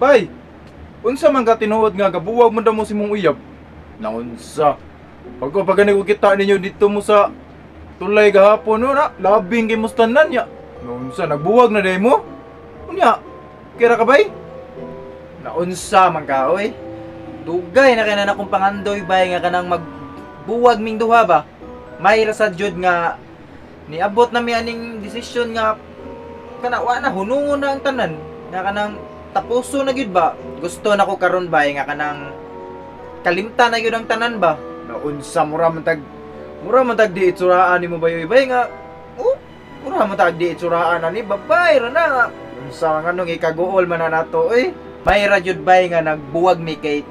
Bay, unsa man ka tinuod nga gabuwag man daw mo si mong uyab? Naunsa? Pag pa gani ko kita ninyo dito mo sa tulay gahapon no na, labing kay mustanan niya. Naunsa nagbuwag na day mo? Unya, kira ka bay? Naunsa man ka oy. Dugay na kay na akong pangandoy bay nga kanang magbuwag ming duha ba. May ra sad jud nga niabot na mi aning desisyon nga kana wa na hunungon na ang tanan nga kanang tapuso na gyud ba. Gusto na ko karon bay nga kanang kalimta na gyud ang tanan ba. Naunsa mura man tag di itsuraan nimo bay oy bay nga oh, mura man tag di itsuraan ani babay ra na. Unsa nga nung ikaguol man na nato oy. May ra jud bay nga nagbuwag mi kay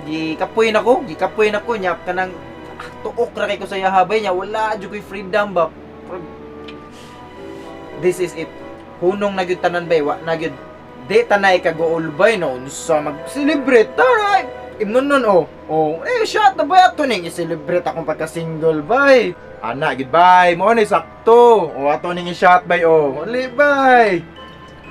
gikapoy na ko, gikapoy na ko nya kanang tuok ra kay ko sa yahabay nya wala jud koy freedom ba. This is it. Hunong na gyud tanan bay, wa na gyud. Di tanay kaguol bay no unsa mag-celebrate ta. Imnon nun oh. Oh, eh shot na bay ato ning i-celebrate akong pagka-single bay. Ana gid bay, mo ni sakto. O ato ning i-shot bay oh. Uli bay.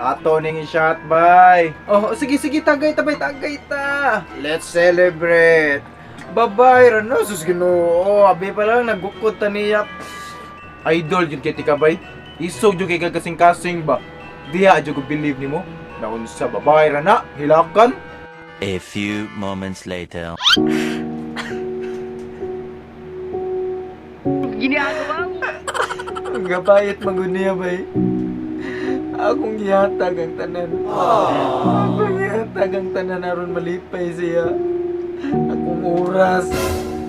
Ato ning i-shot bay. Oh, sige sige tagay ta bay, tagay ta. Let's celebrate. Babay ra no sus Ginoo. Abi pa lang nagukod ta niya. Idol jud kay tika bay. Isog jud kay kasing-kasing ba. Diha jud ko believe nimo. Naunsa babay ra na, hilakan. A few moments later. Ang gapayat magunya bay. Akong gihatag ang tanan. Akong gihatag ang tanan aron malipay siya. Akong oras.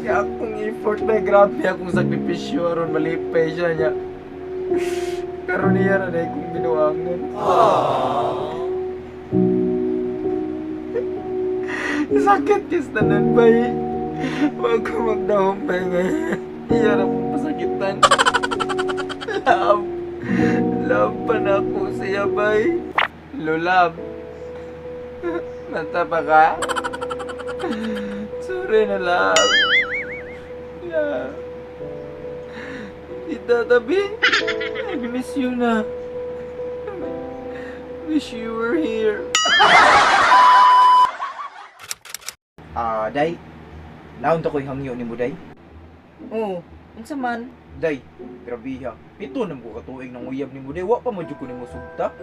Akong effort bay, grabe akong sakripisyo aron malipay siya niya. Karon niya na dahil kong binuangan. Sakit kis tanan bay. Wag ko magdahom bay ngayon. Iya na akong pasakitan. Love. Love pa na ako siya, bay. Lulab. Mata pa ka? Sorry na, love. Love. Tita, tabi. I miss you na. Wish you were here. Ah, day. Naon ta ko'y hangyo ni mo, day? Oo, unsa man? Day, grabe ha. Pito na mo katuig ng uyab nimo day. Wa pa man jud ko nimo sugta.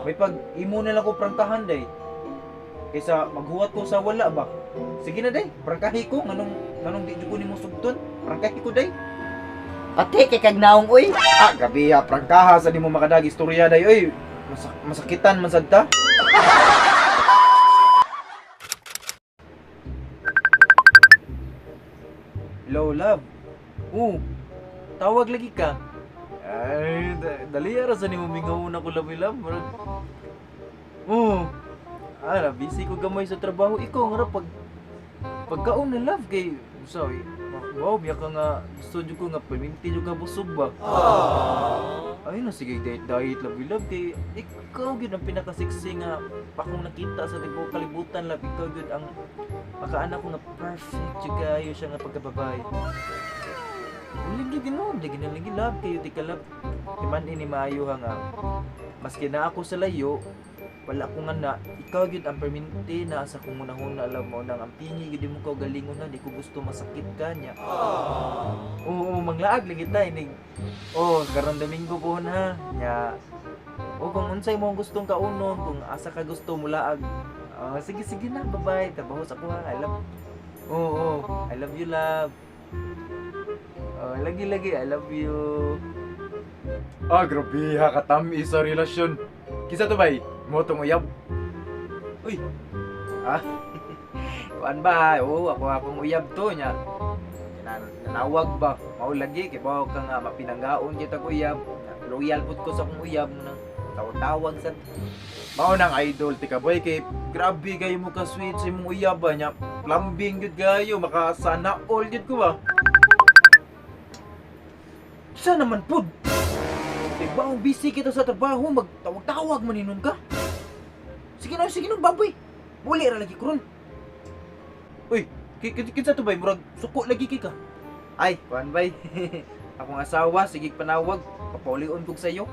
May pag imo na lang ko prangkahan day. Kaysa maghuwat ko sa wala ba. Sige na day, prangkahi ko nganong nganong di jud ko nimo sugton. Prangkahi ko day. Pati kay kag naong oy. Ah, grabe ha. Prangkaha sa nimo makadag istorya day oy. Masakitan man sad ta. Hello love. Oo. Tawag lagi ka. Ay, dali ara sa nimo mingaw na ko love love. Murag. Oo. Ah, na busy ko gamay sa trabaho. Ikaw nga ra pag pagkaon na love kay sorry. Wow, biya ka nga gusto jud ko nga paminti jud ka busog ba. Ay na sige diet diet love love kay ikaw gyud ang pinaka-sexy nga akong nakita sa tibuok kalibutan love. Ikaw gyud ang makaanak ko nga perfect jud kayo siya nga pagkababay. Lagi Ginoo, lagi na lagi love kayo di ka love. Di man ini maayo ha nga. Maski na ako sa layo, wala ko nga na, ikaw gyud ang perminti na sa kong unahuna alam mo nang ang pingi gyud mo ko galingon na di ko gusto masakit ka niya. Oo, manglaag lagi ta inig. Oh, karon Domingo po na. Nya. O kung unsay mo ang gustong kaunon, kung asa ka gusto mulaag. Ah, sige sige na, bye-bye. Trabaho sa kuha. I love. Oo, oh, I love you, love. Oh, lagi lagi, I love you. Ah, grabe ha katamis sa relasyon. Kisa to bay? Mo tong uyab. Uy. Ah. Kuan ba? Oo, ako akong uyab to nya. Nanawag ba? Mao lagi kay bawo ka nga mapinanggaon kita ko uyab. Loyal pud ko sa akong uyab nang tawag-tawag sa Mao nang idol tika boy kay grabe kayo mo ka sweet sa imong uyab ba nya. Plumbing gyud kayo makasana all gyud ko ba. Sa naman pud? Kay bawo busy kita sa trabaho, magtawag-tawag man inon ka. Sige na, baboy. Muli ra lagi ko ron. Uy, kinsa to bay murag suko lagi kay ka. Ay, kuan bay. Akong asawa, sige panawag, papaulion kog sayo.